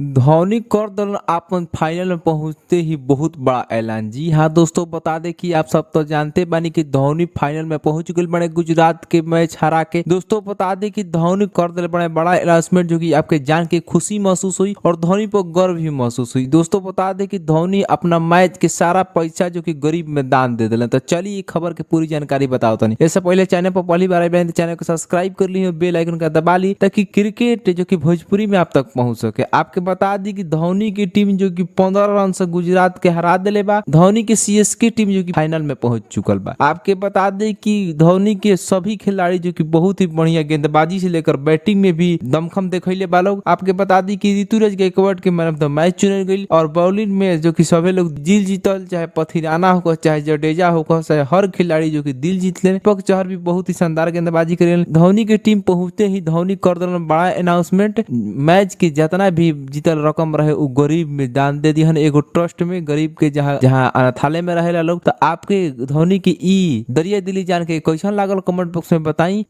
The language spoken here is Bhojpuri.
धोनी कर दलन आपन फाइनल में पहुंचते ही बहुत बड़ा ऐलान। जी हाँ दोस्तों, बता दें कि आप सब तो जानते बानी कि धोनी फाइनल में पहुंच गए बड़े गुजरात के मैच हरा के। दोस्तों बता दें कि धोनी कर दिल बड़े बड़ा अनाउंसमेंट, जो कि आपके जान के खुशी महसूस हुई और धोनी पर गर्व भी महसूस हुई। दोस्तों बता दें कि धोनी अपना मैच के सारा पैसा जो कि गरीब में दान दे दिलन। तो चलिए खबर के पूरी जानकारी बताओ तनी। इससे पहले चैनल पर पहली बार आए चैनल को सब्सक्राइब कर ली और बेल आइकन का दबा ली ताकि क्रिकेट जो कि भोजपुरी में आप तक पहुंच सके। आपके बता दी कि धोनी की टीम जो कि 15 रन से गुजरात के हरा दिले बा। धोनी के सीएसके टीम जो कि फाइनल में पहुंच चुकल बा। आपके बता दी कि धोनी के सभी खिलाड़ी जो कि बहुत ही बढ़िया गेंदबाजी से लेकर बैटिंग में भी दमखम देखैले बा लोग। आपके बता दी कि ऋतुराज गायकवाड़ के मैन ऑफ the match चुनल गई और बॉलिंग में जो कि सभी लोग दिल जीतल, चाहे पथिराना होकर चाहे जडेजा होकर, चाहे हर खिलाड़ी जो कि दिल जीत ले। दीपक चहर भी बहुत ही शानदार गेंदबाजी करें। धोनी की टीम पहुंचते ही धोनी कर दिलन बड़ा अनाउंसमेंट, मैच के जितना भी जीतल रकम रहे उ गरीब में दान दे दिहन, एगो ट्रस्ट में गरीब के जहाँ जहाँ अनाथालय में रहेला लोग। तो आपके धोनी के ई दरिया दिली जान के कैसन लागल कमेंट बॉक्स में बताई।